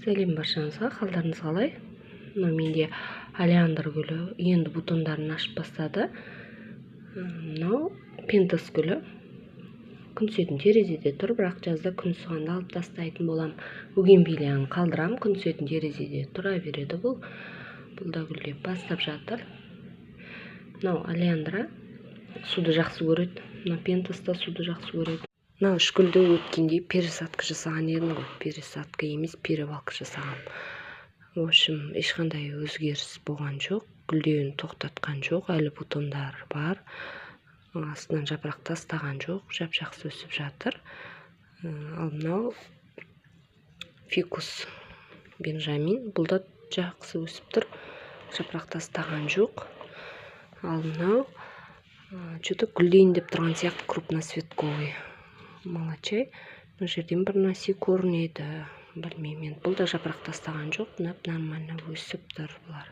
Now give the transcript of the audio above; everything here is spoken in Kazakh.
Сәлем баршаңызға! Қалдарыңыз қалай? Мынау менде олеандр гүлі енді бутондарын ашып бастады. Мынау пентас гүлі күн түсетін терезеде тұр, бірақ жазда күн ысығанда алып тастайтын боламын. Бугенвиллияны қалдырамын, күн түсетін терезеде тұра береді. Бұл да гүлдеп бастап жатыр. Мынау олеандра суды жақсы көреді, мына пентас та суды жақсы көреді. Мынау үш гүлді өткенде пересадка жасаған едім ғой, пересадка емес, перевалка жасағанмын. В общем, ешқандай өзгеріс болған жоқ, гүлдеуін тоқтатқан жоқ, әлі бутондары бар, астынан жапырақ тастаған жоқ, жап жақсы өсіп жатыр. Ал мынау фикус Бенжамин, бұл да жақсы өсіп тұр, жапырақ тастаған жоқ. Ал мынау че-то гүлдейін деп тұрған сияқты, крупноцветковый молочай. Мына жерден бір нәрсе көрінеді, білмеймін енді. Бұл да жапырақ тастаған жоқ, нормально өсіп тұр бұлар.